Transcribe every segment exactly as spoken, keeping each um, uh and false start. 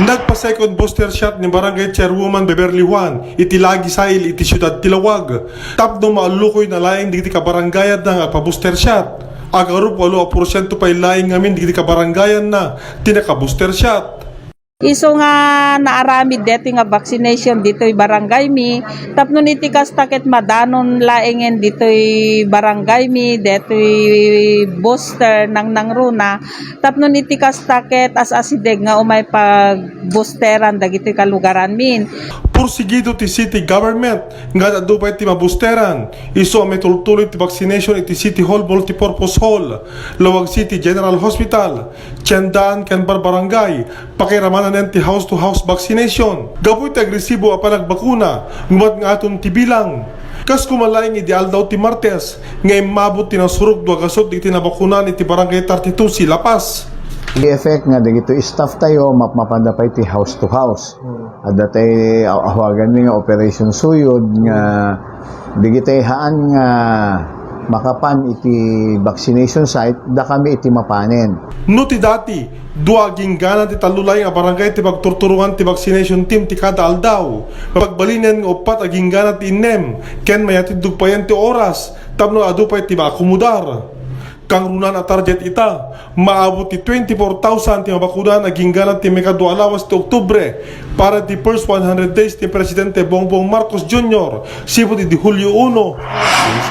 Nagpa-second booster shot ni Barangay Chairwoman Beverly Juan iti Lagi Sail iti siudad ti Laoag tapno maallukoyna laeng dagiti kabarangayanna nga agpa-booster shot. Agarup walo a porsiento pay laeng ngamin dagiti kabarangayanna ti naka-booster shot. Isu nga naaramid detoy nga vaccination ditoy barangay mi, tapno iti kasta ket madanon laengen ditoy barangay mi, detoy booster nangnangruna, tapno iti kasta ket as-asideg nga umay pagboosteran dagitoy kalugaran min. Porsigido ti city government nga adu pay ti maboosteran, isu a mitultuloy ti vaccination iti City Hall Multipurpose Hall, Laoag City General Hospital, tiendahan ken barbarangay, pakiramananen ti house-to-house vaccination. Gapu iti agresibo a panagbakuna, ngumatngaton ti bilang. Kas koma laeng idi aldaw ti Martes, nga immabot ti nasurok dua gasut dagiti nabakunan iti Barangay thirty-two C, La Paz. Di effect nga dagitoy staff tayo, mapmapanda pay ti house to house. Adda tay aw-, awagan mi nga Operation Suyod nga dagitoy haan nga makapan iti vaccination site, da kami iti mapanen. No ti dati, dua agingganan ti tallo laeng a barangay ti pagturturongan ti vaccination team ti kada aldaw. Mapagbalinen nga uppat agingganan ti innem, ken mayatiddog payen ti oras, tapno adu pay ti maakomodar. Kangrunan a target ita, maabot ti twenty-four thousand ti mabakunan agingganan ti maikadua a lawas ti Oktubre, para ti first one hundred days ni Presidente Bongbong Marcos Junior, sipud idi Hulyo uno.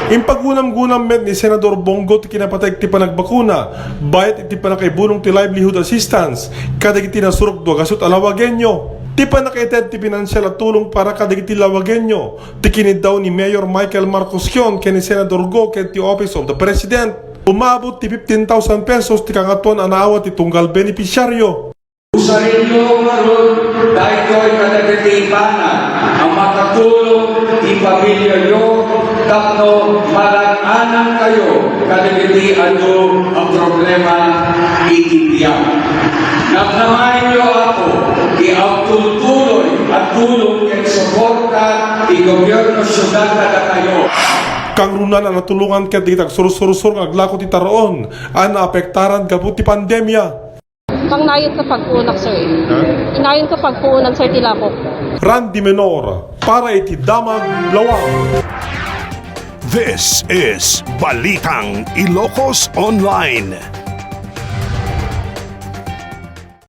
Impagunamgunam met ni Senador Bong Go ti kinapateg ti panagbakuna, bayat iti pannakaibunong ti livelihood assistance kadagiti nasurok dua gasut a Laoagueño. Ti pannakaited ti pinansial a tulong para kadagiti Laoagueño, ti kiniddaw ni Mayor Michael Marcos Kion ken ni Senador Go ken ti Office of the President. Umabot ti fifteen thousand pesos ti Kangatoan a naawat ti tunggal benepisiario. Usarenyo ngarud daytoy kadagiti banag a makatulong ti pamiliayo tapno malan-anankayo kadagiti adu a problema iti biag. Namnamaenyo, Apo, ti agtultuloy a tulong ken suporta ti gobierno siudad kadakayo. Kangrunan a natulongan ket dagiti agsursursor nga aglako ti taraon a naapektaran gapu ti pandemia. Kangrunaen ti pagkunak, sir, eh. Ha? Kangrunaen ti pagkunak, sir, ti lakok. Randy Menor, para iti Damag Laoag. This is Balitang Ilocos Online.